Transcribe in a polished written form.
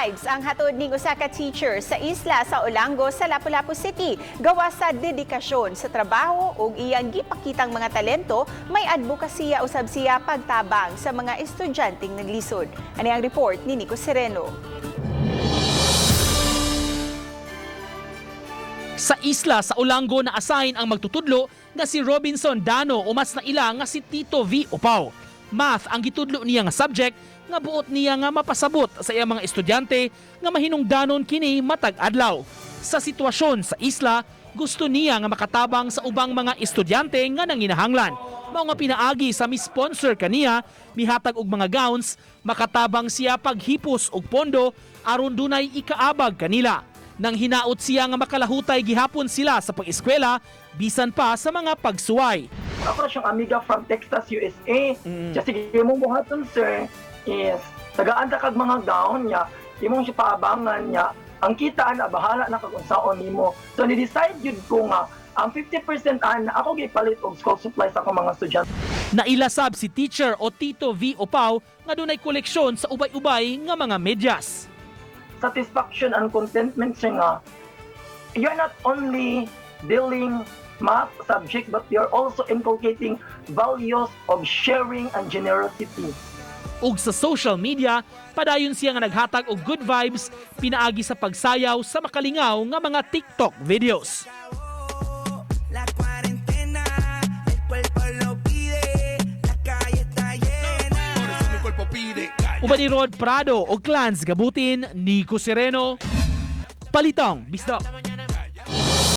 Vibes ang hatod ning usa ka teacher sa isla sa Olango sa Lapu-Lapu City. Gawa sa dedikasyon sa trabaho ug iyang gipakitang mga talento, may advokasya usab siya pagtabang sa mga estudyanteng naglisod. Ani ang report ni Nico Sereno. Sa isla sa Olango na assign ang magtutudlo nga si Robinson Dano o mas naila nga si Tito V. Opaw. Math ang gitudlo niya nga subject nga buot niya nga mapasabot sa iyang mga estudyante nga mahinungdanon kini matag adlaw. Sa sitwasyon sa isla, gusto niya nga makatabang sa ubang mga estudyante nga nanginahanglan. Mao nga pinaagi sa mi-sponsor kaniya, mihatag og mga gowns, makatabang siya paghipos og pondo aron dunay ikaabag kanila. Nang hinaot siya nga makalahutay gihapon sila sa pag-eskwela bisan pa sa mga pagsuway. Ako na siyang amiga from Texas, USA. Siya, sige mong buhaton, sir, is tagaan ta kag mga gown niya, imong siya paabangan niya, ang kita na bahala na kag unsaon nimo. So ni-decide yun ko nga ang 50% ana ako gipalit og school supplies sa akong mga estudyante. Nailasab si teacher o Tito V. Opaw nga dunay koleksyon sa ubay-ubay nga mga medyas. Satisfaction and contentment siya nga you're not only dealing math subject but you're also inculcating values of sharing and generosity. Ug sa social media, padayon siya nga naghatag og good vibes pinaagi sa pagsayaw sa makalingaw nga mga TikTok videos. La cuarentena, el cuerpo lo pide, la calle está llena. Por eso mi cuerpo pide. Uban ni Rod Prado o Clans Gabutin, Nico Sereno. Palitong Bisdak.